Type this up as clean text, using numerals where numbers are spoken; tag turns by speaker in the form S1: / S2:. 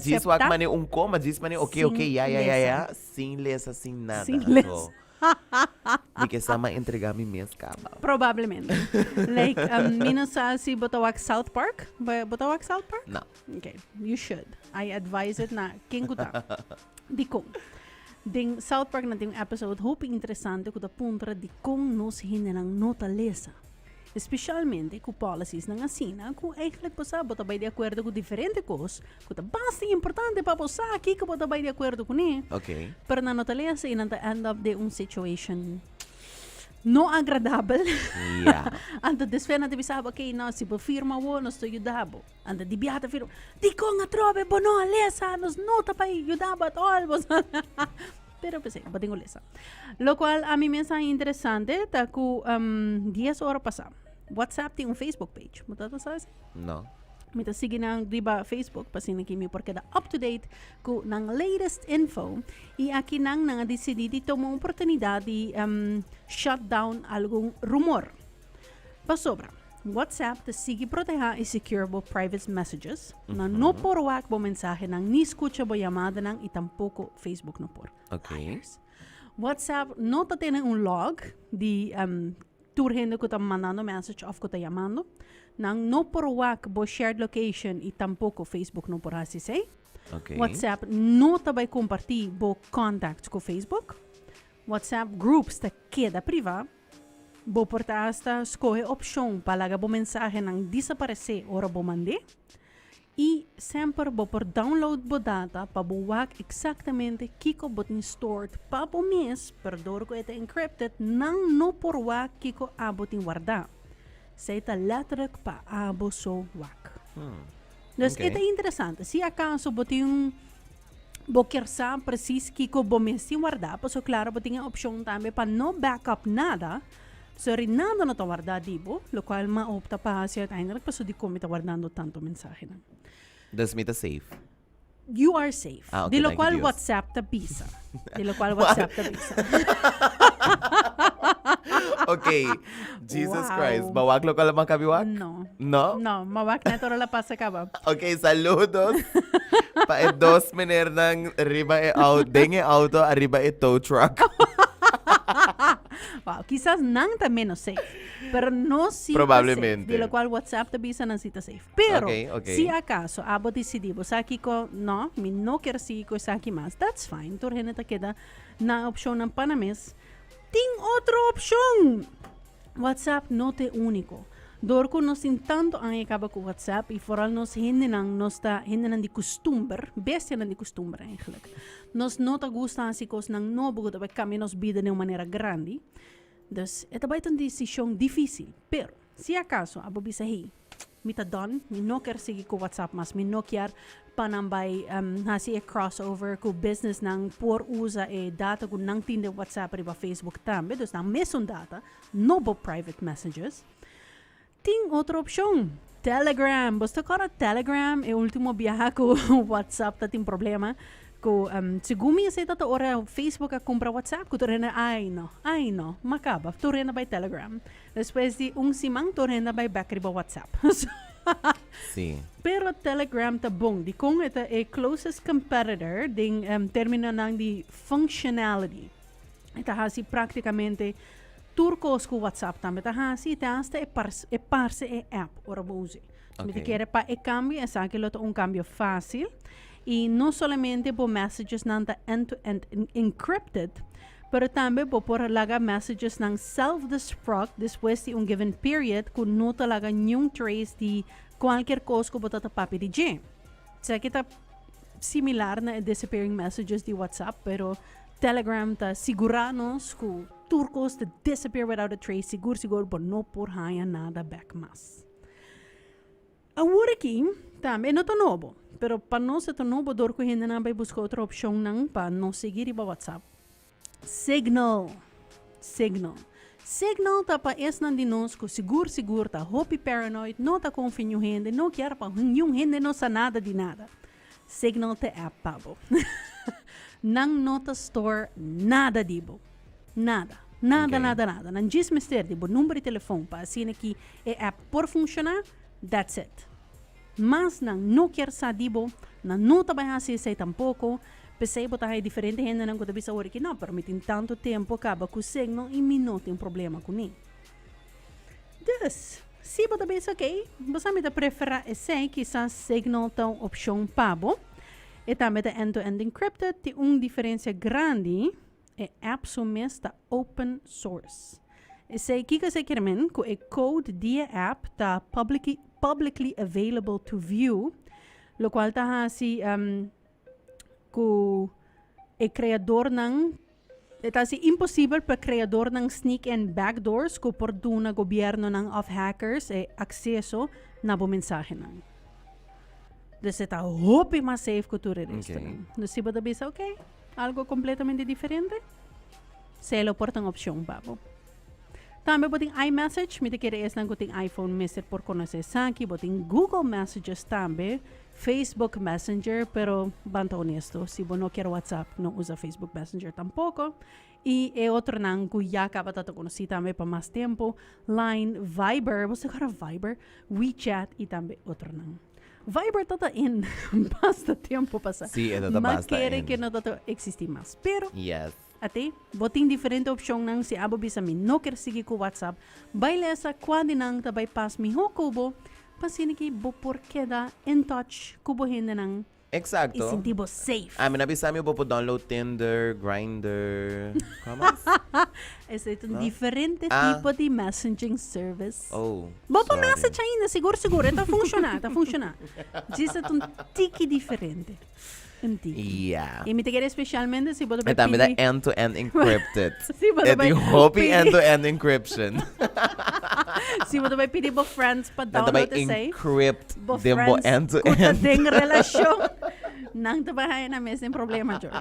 S1: Djis wak
S2: acepta
S1: mane un koma, djis mane oké,
S2: sin
S1: oké, ya, ya, ya,
S2: lesa.
S1: ya, sin lesa, sin nada.
S2: Sin
S1: Anto,
S2: lesa.
S1: mi ke sa m'a entregá mi mes kaba.
S2: Probablemente. Like, mi no sa si bo ta wak South Park. Bo ta wak South Park?
S1: No.
S2: Okay, you should. I advise it na ken ku ta. Dikon? Den South Park nan tin un episode hopi interesante ku ta puntra dikon nos hendenan no ta lesa. Especialmente ku policies nan asina ku eigenlijk bo sa bo ta bai di akuerdo ku diferente kos ku ta basta importante pa bo sa kiko bo ta bai di akuerdo kuné. Pero nan no ta lesa i nan ta end up den un situation no agradabel. Anto despues nan ta bisa bo, okay, no, si bo firma awor nos ta yuda bo. Anto di biaha ta firma, dikon atrobe bo no a lesa? Nos no ta bai yuda bo at all. Bo sa. Pero p'esei, bo tin ku lesa. Lokual ami mes a interesante ta ku 10 ora pasá WhatsApp tin un Facebook page. Bo ta sa esei?
S1: No.
S2: Mi ta sigui nan riba Facebook pa asina ki mi por keda up to date ku nan latest info. I aki nan nan a disidí di tuma un oportunidat di shut down algun rumor. Pasobra, WhatsApp ta sigui protehá i secure bo private messages. Nan no por wak bo mensahenan ni skucha bo yamadanan i tampoko Facebook no por. Liars. WhatsApp no ta tene un log di tur hende ku ta mandando message òf ku ta yamando. Nan no por wak bo shared location i tampoko Facebook no por hasi esei. WhatsApp no ta bai kompartí bo contacts ku Facebook. WhatsApp groups ta keda privá. Bo por ta asta skohe opshon pa laga bo mensahenan disaparesé ora bo mand'é. I semper bo por download bo data pa bo wak eksaktamente kiko bo tin stored pa bo mes, pero dor ku e ta encrypted, nan no por wak kiko abo tin wardá. Esei ta letterlijk pa abo so wak. Dus e ta interesante. Si akaso bo tin un bo kier sa precies kiko bo mes tin wardá, pasobra klaro bo tin e opshon tambe pa no backup nada. Sorry, nada no ta wardá di bo, lokual m'a opta pa hasi uiteindelijk pasobra dikon mi ta wardando tantu mensahenan.
S1: Dus mi ta safe.
S2: You are safe.
S1: Ah, ok,
S2: Di
S1: danki
S2: lokual
S1: Dios.
S2: WhatsApp ta bisa. Di lokual WhatsApp ta bisa.
S1: Ok, Jesus
S2: Wow.
S1: Christ. Ba wak lokual m'a kabi wak?
S2: No.
S1: No?
S2: No, m'a wak net ora la pasa kaba.
S1: Ok, saludos pa e dos menernan riba e au den e auto ariba e tow truck.
S2: Wow, kisas nan ta menos safe, pero nos sí ta safe.
S1: Probablemente.
S2: Di locual WhatsApp ta bisa nan sí ta safe. Pero,
S1: Ok, ok.
S2: si acaso abo dicidi, bo sa kico, no, mi no kier sigui cu esaki mas, that's fine. Tur hende ta keda na opcionnan pa nan mes. Tin otro opcion! WhatsApp no ta e úniko. Dor ku nos tin tantu aña kaba ku WhatsApp i foral nos hendenan, nos ta hendenan di kustumber, bestianan di kustumber eigenlijk. Nos no ta gusta hasi kosnan nobo ku ta bai kambia nos bida den un manera grandi. Dus e ta bai ta un desishon difísil. Pero, si akaso abo bisa, hey, Mi ta done, mi no kier sigui ku WhatsApp mas, mi no kier pa nan bai hasi e crossover ku businessnan por usa e data ku nan tin den WhatsApp riba Facebook tambe, dus nan mesun data, no bo private messages. Tin otro opshon, Telegram. Bo ta kòrda Telegram e ultimo biaha ku WhatsApp ta tin problema? Ku segun mi esei ta ta ora Facebook a kumpra WhatsApp ku tur hende ai no, ai no, m'a kaba, tur hende bai Telegram. Despues di un siman tur hende a bai bek riba WhatsApp.
S1: Sí.
S2: Pero Telegram ta bon. Dikon e ta e closest competitor den terminonan di functionality. E ta hasi praktikamente tur kos ku WhatsApp tambe ta hasi i te hasta e e parse e app ora bo us'é. Mi ta kere pa e kambio esaki lo ta un kambio fásil i no solamente bo messagesnan ta end to end encrypted, pero tambe bo por laga messagesnan self-destruct despues di un given period ku no ta laga niun trace di kualkier kos ku bo ta ta papia di dje. Esaki ta similar na e disappearing messages di WhatsApp, pero Telegram ta sigurá nos ku tur kos ta disappear without a trace, sigur sigur bo no por haña nada bèk mas. Awor aki tambe e no ta nobo, pero pa nos e ta nobo dor ku hendenan bai buska otro opshonnan pa no sigui riba WhatsApp. Signal, Signal. Signal ta pa esnan di nos ku sigur sigur ta hopi paranoid, no ta konfia niun hende, no kier pa niun hende no sa nada di nada. Signal ta e app pa bo. Nan no ta store nada di bo. Nada. Nada, nada, nada. Nan djis mester di bo number di telefon pa asina ki e app por funciona, that's it. Mas nan no kier sa di bo, nan no ta bai hasi esei tampoko. P'esei bo ta haya diferente hendenan ku ta bisa ora ki no, pero mi tin tantu tempu kaba ku Signal i mi no tin problema kuné. Dus, si bo ta bisa ok, bo sa mi ta preferá esei, kisas Signal ta un opshon pa bo. E tambe ta end-to-end encrypted, tin un diferensia grandi, e app su mes ta open source. Esei, kiko esei kier men? Ku e code di e app ta publicly publicly available to view, lokual ta hasi ku e kreadornan E ta hasi imposibel pa kreadornan sneak in backdoors ku por duna gobièrnunan òf hackers e akseso na bo mensahenan. Dus e ta hopi mas safe ku tur e restonan. Dus si bo ta bisa ok, algo kompletamente diferente, esei lo por ta un opshon pa bo. Tambe bo tin iMessage, mi ta kere esnan ku tin iPhone mester por konosé esaki. Bo tin Google Messages tambe. Facebook Messenger, pero ban ta honesto, si bo no kier WhatsApp, no usa Facebook Messenger tampoco. Y e otronan cu ya caba ta ta conoci tambe pa mas tempo, Line, Viber, bo sa agarra Viber, WeChat y tambe otronan. Viber ta ta in basta tempo pasa.
S1: Sí, e ta ta
S2: Ma
S1: basta
S2: kere
S1: in.
S2: ke no ta ta existi mas. Pero,
S1: Yes.
S2: ate, bo tin diferente opcionnan si abo bisa mi no kier sigui cu WhatsApp, bai lesa cua di nan ta bai pas miho cu bo Pa asina ki bo por keda in touch ku bo hendenan i
S1: Exacto.
S2: sinti bo safe.
S1: Ami na bisa mi bo por download Tinder, Grindr, kua mas?
S2: Esei ta un
S1: No?
S2: diferente
S1: Ah.
S2: tipo di messaging service.
S1: Oh,
S2: Bo por
S1: sorry.
S2: message ainda, sigur sigur, e ta funshoná, e ta funshoná. Djis e ta un tiki diferente. Un tiki.
S1: Yeah.
S2: I mi ta kere especialmente si bo ta
S1: E
S2: bai
S1: tambe ta
S2: pidi
S1: end-to-end encrypted.
S2: Si bo ta
S1: E
S2: bai
S1: tin hopi
S2: pidi
S1: end-to-end encryption.
S2: Si bo ta bai pidi bo friends pa
S1: Nan ta bai
S2: download esei,
S1: encrypt
S2: bo
S1: den bo
S2: friends ku ta
S1: end-to-end.
S2: den relashon, nan ta bai haña nan mes den problema, George.